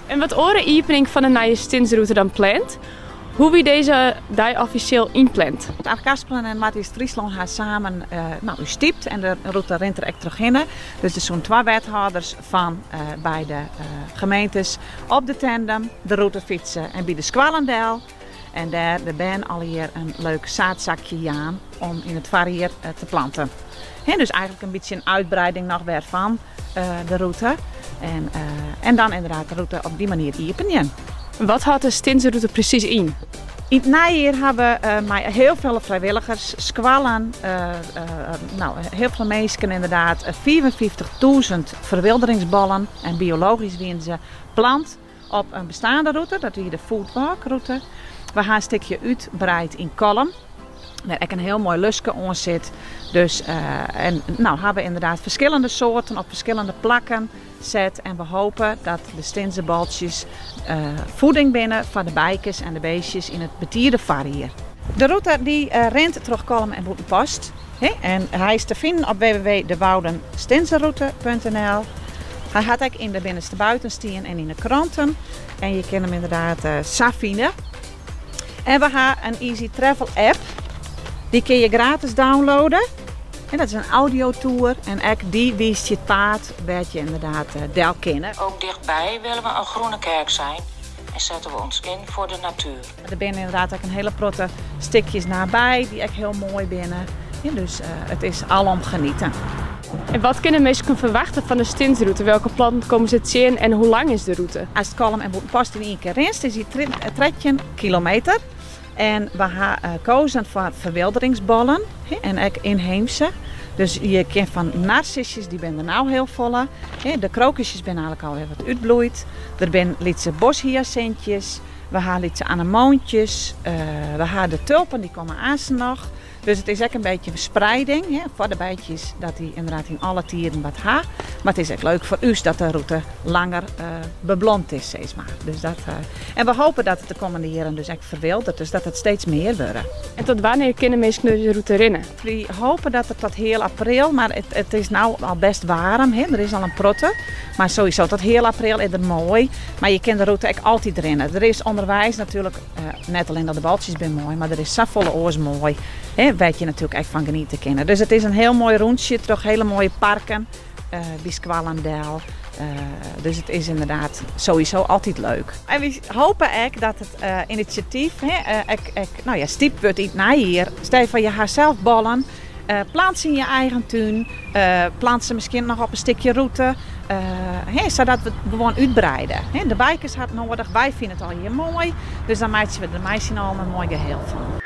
En wat oare iepening fan de nije Stinsrûte dan pland? Hoe wie dizze dei offisjeel ynpland? Achtkarspelen en Noardeast-Fryslân ha samen no, ús stypt en de rûte rint der ek trochhinne. Dus der soene twa wethâlders fan beide gemeentes op de tandem de rûte fytse en by de skoallen del. En dêr de bern allegear in leuk saadsakje jaan om yn it foarjier te planten. Dus eigentlik in bytsje in uitbreiding noch wer fan de rûte. En dan ynderdaad de rûte op dy manier iepenjen. Wat hâldt de Stinsrûte presys yn? Yn it neijier ha we mei hiel folle frijwilligers, skoallen, no, hiel folle minsken ynderdaad 55.000 ferwylderingsbollen en biologysk wiene se plant op in besteande rûte, dat wie de Foodwalk-rûte. We ha in stikje útbreid yn Kollum, wêr ek in hiel moai luske oan sit. Dus en no ha we ynderdaad ferskillende soarten op ferskillende plakken set en we hope dat de stinzebaltsjes foeding binne foar de bijkes en de beestjes yn it betide foarjier. De rûte dy rint troch Kollum en Bûtenpost en hy is te finen op www.dewoudenstinsroute.nl. Hy hat ek yn de Binnenste Buiten stien en yn de kranten en je kinne him ynderdaad sa fine. En we ha in Easy Travel app, dy kinne je gratis downloade. En dat is in audiotour en ek dy wiist je it paad wêr't je ynderdaad del kinne. Ook dichtbij willen we een groene kerk zijn en zetten we ons in voor de natuur. Der binne ynderdaad ek in hiele protte stikjes nabij dy't ek hiel moai binne. Dus it is alom genieten. En wat kinne minsken ferwachtsje fan de Stinsrûte? Welke planten komme se tsjin en hoe lang is de rûte? Ast Kollum en Bûtenpost yn ien kear rinst, is dy 13 kilometer. En we ha kozen foar ferwylderingsbollen en ek ynheemse. Dus je kin fan narsisjes, dy binne der no hiel folle. De krokusjes binne eigentlik alwer wat útbloeid. Der binne lytse boshyasintjes, we ha lytse anemoontjes, we ha de tulpen, dy komme aansten noch. Dus it is ek in bytsje ferspreiding, hè, foar de bijtjes, dat dy ynderdaad yn alle tiden wat ha. Mar it is ek leuk foar ús dat de rûte langer beblomd is, sis mar. Dus dat, en we hope dat it de kommende jierren dus ek ferwylderet, dus dat it steeds mear wurde. En tot wannear kinne minsken dizze rûte rinne? Wy hope dat it tot heal april, mar it is no al bêst waarm, hè, der is al in protte. Mar sowieso tot heal april is der moai. Mar je kinne de rûte ek altyd rinne. Der is ûnderweis natuerlik net allinnich de baltsjes binne moai, mar der is safolle oars moai, hè, wêr't je natuerlik ek fan geniete kinne. Dus it is in hiel moai rûntsje troch hiele moaie parken, by skoallen del. Dus it is ynderdaad sowieso altyd leuk. En wy hope ek dat it inisjatyf, hè, ek, no ja, stypt wurdt yn it neijier. Stel je foar, je ha sels bollen. Plant se yn je eigen tún, plant se miskien noch op in stikje rûte, sadat we it gewoan útbreide. De bikers ha it noadich, wy fine it allegear moai, dus dan meitsje we der mei syn allen in moai geheel fan.